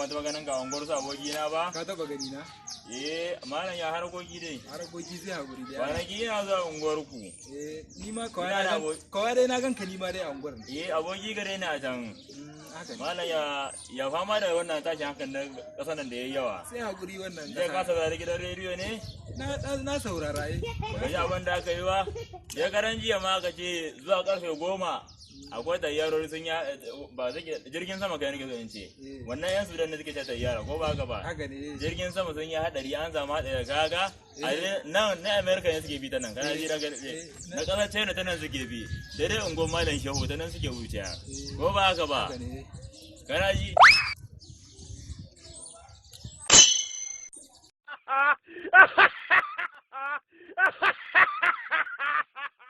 ban taɓa ganin ka a unguwar su abokina ba. Ka taba gani na? Eh, malam, ya harkoki dai? Harkoki sai hakuri da. Kwanaki ina zuwa unguwar ku. Eh, ni ma Ina kawai da na gan, kawai dai na ganka ni ma dai a unguwar ne. Eh, aboki gare ni a can. Haka ne. Malam, ya fama da wannan tashin hankali na ƙasar nan da yayi yawa? Sai hakuri wannan Jiya ka kasa. saurari gidan rediyo ne? Na saurara eh. Baka ji abin da aka yi ba? Shekaran jiya ma aka ce zuwa karfe 10 akwai tayyarori sun ya ba suke jirgin sama kai nake so in ce. Eh. Wannan yan Sudan ne suke ce tayyara, ko ba haka ba? Haka ne. Eh. Jirgin sama sun yi hadari, an samu hadari, kaga a nan na America ne suke bi ta nan, kana ji daga Eh, na kasar China ta nan suke bi, daidai unguwar Malam Shehu ta nan suke wuce, ko ba haka ba? Haka ne. Kana ji.